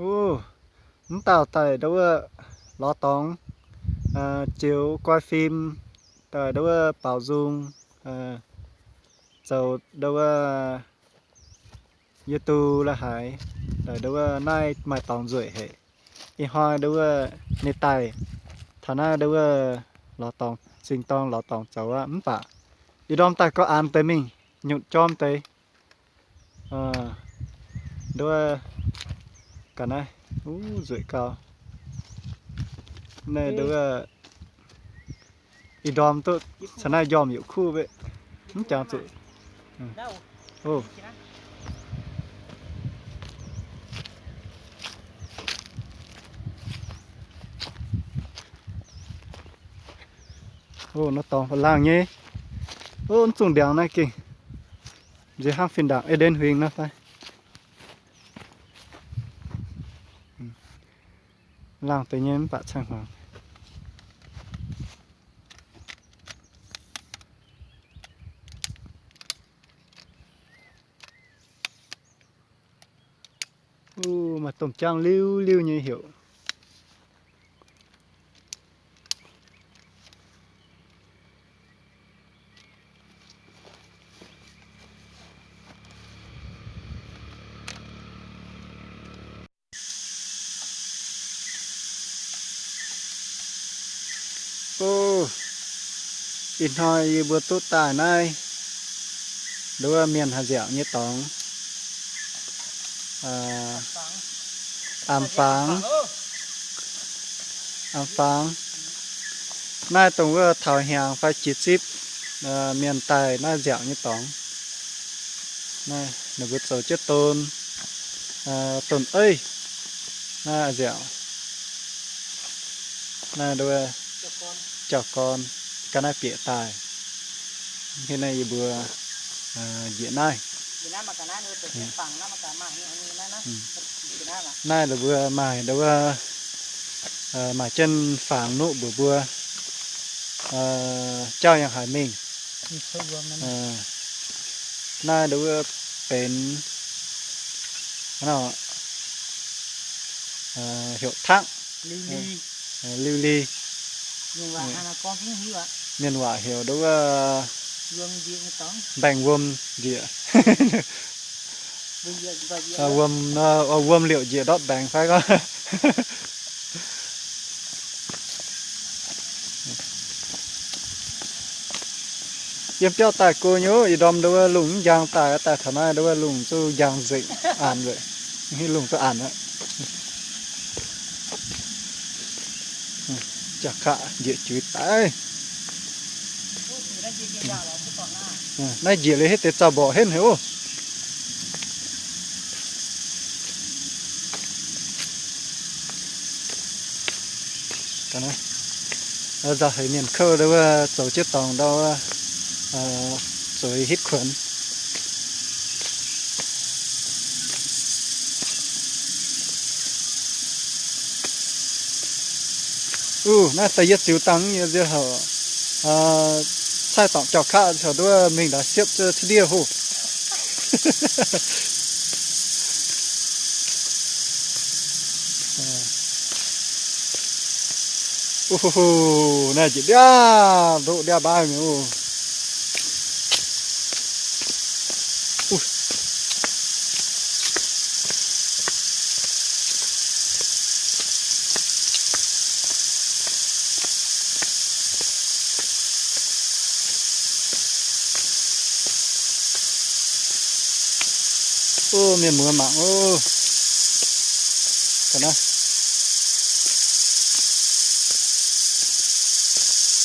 Mv dauh daaih ndau wuov lorz dorngx, joux guai fim, daaih ndau wuov baaux nzung, zoux ndau wuov yie du la'haaix, daaih ndau wuov naaiv maaih dorngx nzueic haic. Ih hnoi ndau wuov ninh daaih taux naaiv ndau wuov lorz dorngx, sing dorng lorz dorngx zoux aqv. Mv baac ih ndorm daaih gorngv an deix mingh nyutc jorm deix. Ndau wuov ga'naaiv, uv, nzueic gau. Naaiv ndau wuov ih ndorm duqv caux naaiv njormh yietc kuv mbeqc. Mv jangx zuqc. Nor dorngx laangh nyei. Mv zungh ndiangx naaiv gengh nziex hnangv fin-ndaangc eix ndenv huingx nor fai. Laangh deix nyei mv baac caangh hmuangx. Maaih domh jaangv liuv liuv nyei heuc. Ov, ih hnoi yie mbuo duqv daaih naaiv nduov mienh haih nziaauc nyei dorngx. Am fangx, am fangx. Naaiv dongh wuov taux hnyangx fai jiex zipv mienh daaih naaiv nziaauc nyei dorngx. Naaiv ninh mbuo zoux jienv don, don eiv naaiv nziaauc. Naaiv nduov jauv-gorn ga'naaiv bieqc daaih. Hnangv naaiv yie mbuo njiec naaiv. Naaiv ninh mbuo maaih nduov wuov, maaih jienv fangx nuqv mbuox mbuo jauv yangh haaix mingh. Naaiv nduov wuov benx heuc tangv, liu li. Mienh waac heuc nduov wuov mbaengx wuom njiec. Wuom, wuom liouc njiec ndortv mbaengx fai gorngv. Yiem biauv daaih go nyei, ih ndorm nduov wuov lungh mv njang daaih, daaih taux naaiv nduov wuov lungh zuqc njang nzengc, aanx nzengc. Lungh duqv aanx aqv. Jaa-kaqv njiec juix daaih. Naaiv njiec liuz hitv deix zaux mborqc henv haic oc. Nzauh haic, mienh kouv ndau wuov zoux jienv dorngx ndau wuov zueiz hitv kuonx. Uv, naaiv daaih yie ziux dangh nyei nziouv houc, caaiv dorngc jauv-kaqv ziouc nduov mingh ndau siepv cuotv ndiev hoc. Uv, naaiv njiec ndiav ndoqv ndiav mbaav mi'aqv. Ov, mienh muoz mangc ov. Ga'naaiv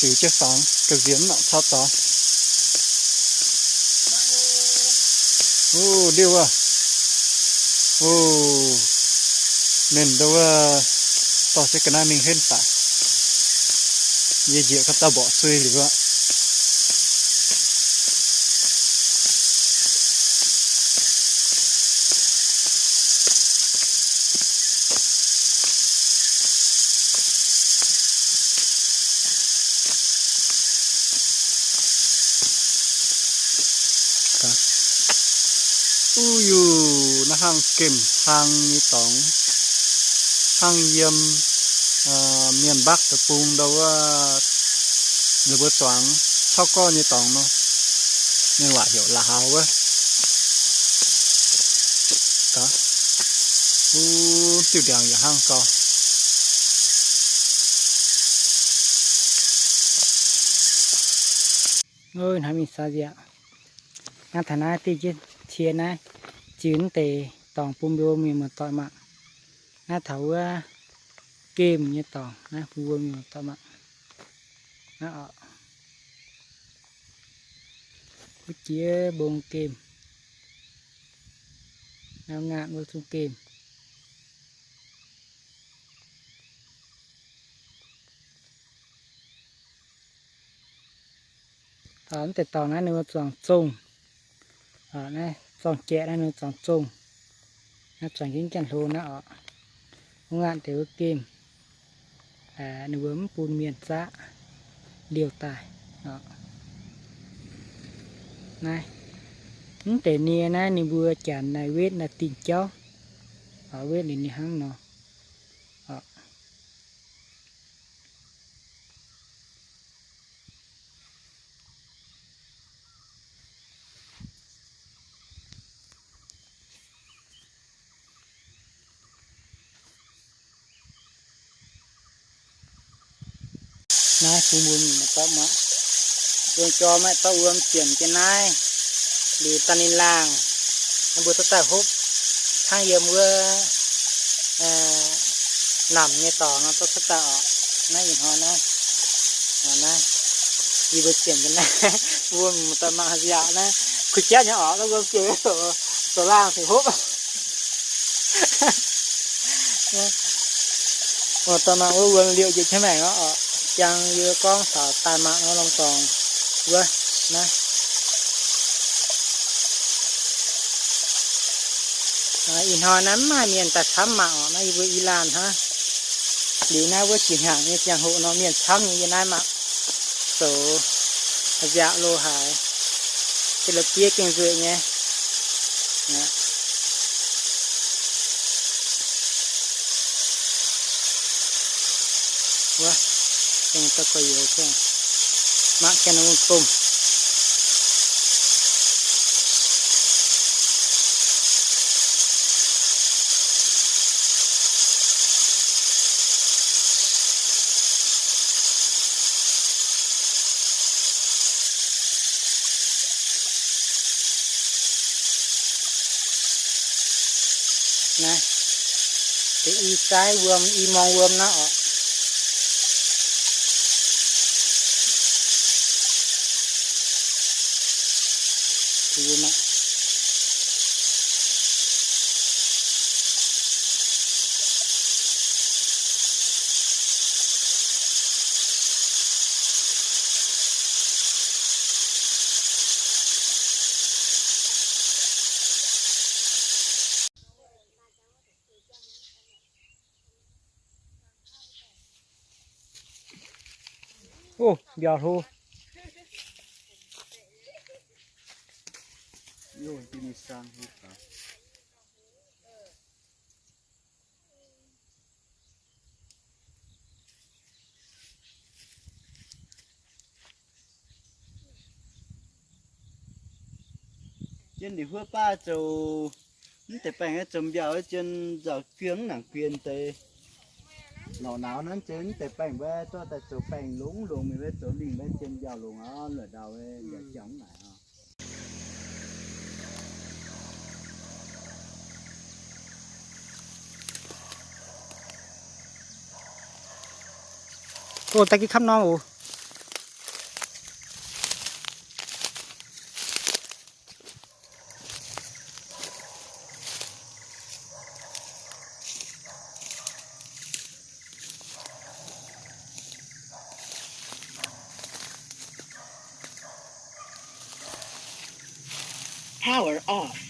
ziux jienv fangx, ga'nziex mv nangc cau zaux. Ov, liuh aav. Ov, mienh ndau wuov dorh jienv ga'naaiv mingh henv daaih. Yie njiec ga'dauh mborqc suiv liuz aqv. Uv yuh, naaiv hnangv gemh hlang nyei dorngx. Hnangv yiem mienh mbakv deic-bung ndau wuov, ninh mbuo zuangx caux gorx nyei dorngx nor, mienh waac heuc la'haux wuov. Wuov diuh ndiangx yaac hnangv gau. Hnangv mingh saax nziaauc. Naaiv taux naaiv diuh cie naaiv, ziux deix dorngx bun mbuo mienh muoz-doic mangc. Naaiv taux wuov gemh nyei dorngx naaiv bun mbuo mienh muoz-doic mangc. Naaiv oc, wuov jiex mbong gemh, naaiv ngaatc wuov zungv gemh. Mv deix dorngx naaiv ninh mbuo zuangx zongh. Naaiv zorng-jaeqc naaiv ninh mbuo zuangx zongh. Naaiv zuangx jienv janx-hlo naaiv oc. Wuov ngaatc deix wuov gemh, ninh mbuo mv bun mienh zaqv liouh daaih. Naaiv, mv deix nie naaiv ninh mbuo janx naaiv wetv naaiv dingh jauv. Wetv ninh, ninh hnangv nor. Naaiv bun mbuo mienh muoz-doic mangc. Wuom jor maiv dorh wuom zienc jienv naaiv, liuz daaih ninh laangh, mbuo dorh daaih hopv hnangv yiem wuov namx nyei dorngx nor, dorh cuotv daaih oc. Naaiv ih hnoi naaiv, naaiv, yie mbuo zienc jienv naaiv, wuom muoz-doic mangc haaix yaac naaiv, kuh jatv nyei oc, wuom zienc zoux laangh cingx hopv. Muoz-doic mangc wuov wuom liouh njiec qiemx maengc oc. Jangx yie gorngv taux daaih mangc nor longx dorngx wuov naaiv. Ih hnoi naaiv mv maaih mienh daaih camv mangc oc. Naaiv yie mbuo i laanh hnangv. Liuz naaiv wuov jiex hnyangx nyei ziangh hoc nor mienh camv nyei, yie naaiv mangc zoux nziaauc lo haaix, se la'bieiv gengh nzueic nyei. Wuov, gengh daaih gorx-youz, mangc ganh wuom domh. Naaiv, deix i zaaiv wuom, i morng wuom naaiv oc. Ov, mbiauz hlo. Jienv ninh huov baav zoux mv deix baengh zoux mbiauz, jienv nzauc guieng nangc guien deix. Norqc nauz nanv zeix mv deix baengh mbuo zorqv daaih zoux baengh longx longx mingh, mbuo zoux lingh mbuo jienv mbiauz longx aqv, luoqc ndau mbiauz jangx mv naaic aqv. Ov, daaih gih kapv norm oc. Power off.